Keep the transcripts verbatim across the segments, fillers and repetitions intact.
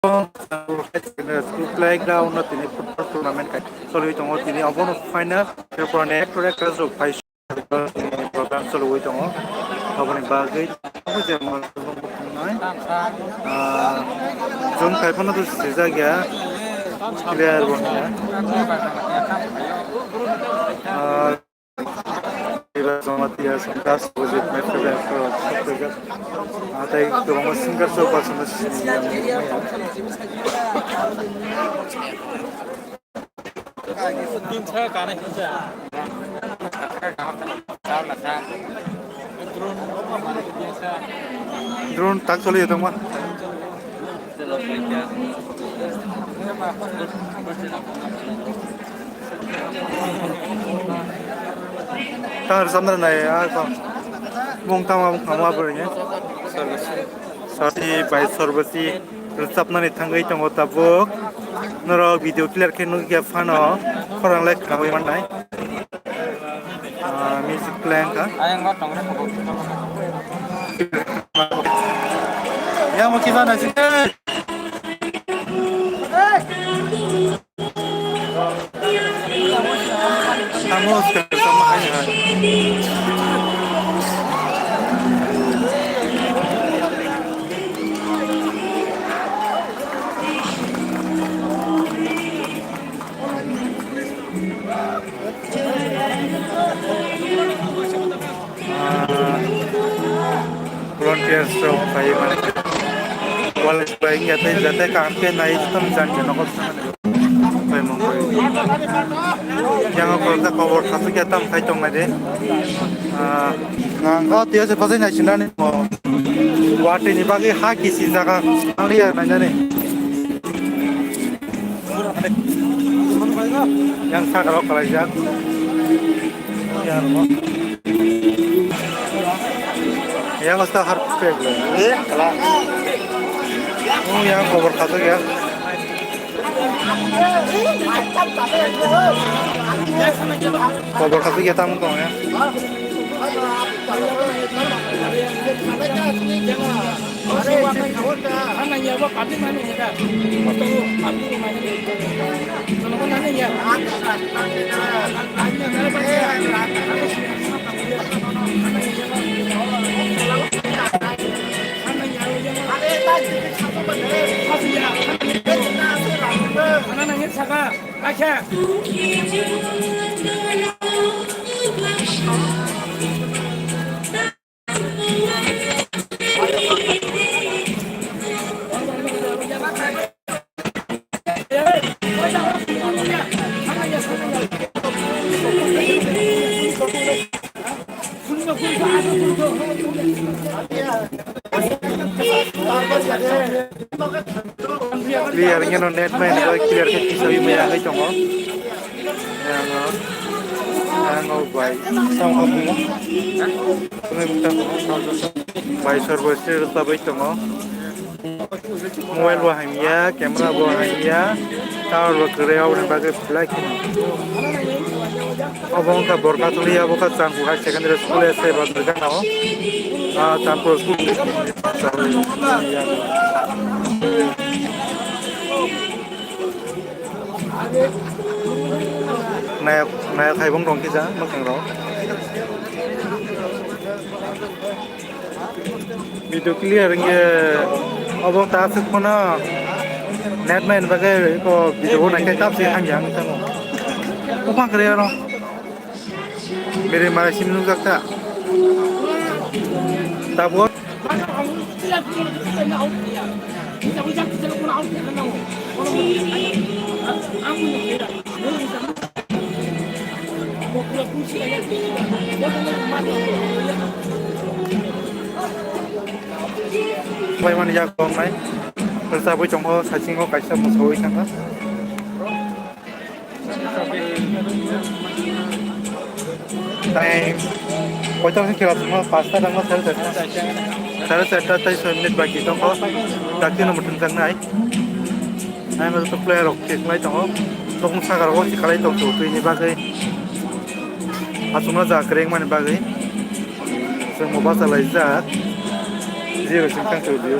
School playground no tini football tournament kai choli tongo, tini obono final, erpor ni actor actress rok phai program choli tongo, aboni bagwi je, ah, June khai phano to sijak ya, clear bo wngya. Ah, Eba Jamatia song das bujik mai pebe ko sokjak. Ah, tei kwbangma singer rok ba song sini yang maya. Drone tak choli tongma. Tang rwchapnai nai, ah, ko. Bung tama bung khamwa bwrwi ni. Sati bai Sorbasi rwchapnani thangwi tongo tabuk. Norok video clear khe nukya phano khorang lai khnawi mannai. Ah, music playing kha. Yang mau kita nasi. Ah, volunteers rok pai mani. College bai wngya tei jate kaham khe nai tong jan khe nokol samani rok pai mong pai. Yang kobor khasu khe tam khai tong nai de. Ah, nang kha tiya se pasai nai sinani mo. Watwi ni bagwi ha kisi jaga ang liya nai nani. Yang saka rok kalaijak. Yang asta har pek. Eh, kala. Oh, yang kobor khatuk ya. Kobor khatuk ya tam kong ya. Clear, ngeno net mai, clear khe kisawi maya hai tongo. Yang, yang bai. Bai Sorbasi rwchapwi tongo. Mobile bo hamya, camera bo hamya, tower bo kwrwi, aboni bagwi belai kheno. Obo wngkha Borkatuli, obo wngkha Changkuk High Secondary School, S A Bazar gana o. Ah, Changkuk School. Nayok, nayok hai bong tong kisa, mwkhang rok. Video clear wngkhe obo ta aswk phano net mai bagwi eko video bo naikhe tab se hamya wngwi thango. Buphang kwrwi aro bere mara sim nukjak ta. Tabuk. Bai mani yak tongnai. Rwchapwi tongo, saichungo kaisa mwswi thangkha. Time koita khe kela tongma, pasta tangma, sare charta. Sare charta tai soi minute baki tongo. Dakti no muthung jaknai. Ai ma to player rok khe khlai tongo. Tokong saka rok si khlai tong twi ni bagwi. Aswkno ja kwrwng mani bagwi. Chwng bo bachalaijak. Zero sing thang twi.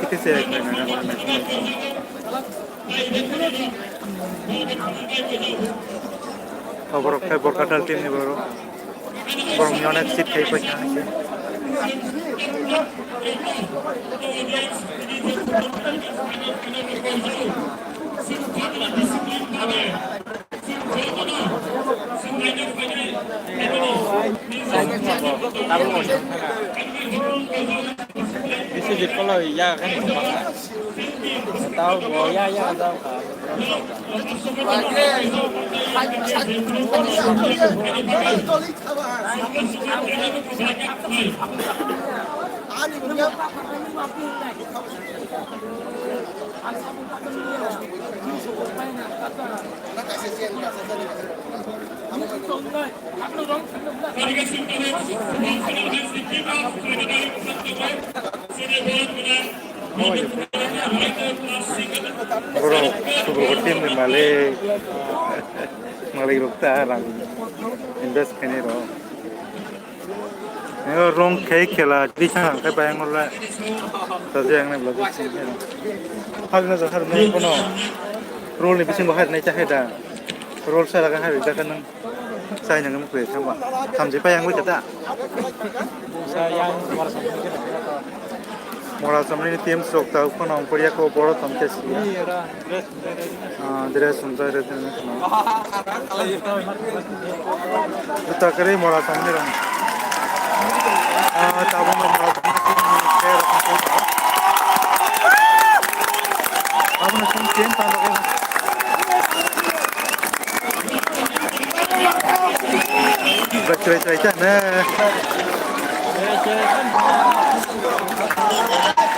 Kiti se. Oborok khe Borkatal team ni borok. Borok ni onek seat khai paikha. Biswajit Koloi ya kan. Tao bo ya ya tao ka. Borok, borok team ni malik. Malik rok ta rang invest khainai rok. Neo rong khe khela twi sang khe bayang le. Ta je ang ne vlog sing khe. Hal na har ne kono. Rol ni bisingo har nai cha hai da. Rol sara ga har da kan. Sai nang mukle thangba. Thamji pa yang wi kata. Sa yang war sa. Mora samni team sok ta kono ong koria ko boro tom ke si. Ah, dress sum jai re tene kono. Juta kare mora samni rang. Ah, tabung mora samni rang. Abang sum team ta. Baik, cerai-cerai cah, nah.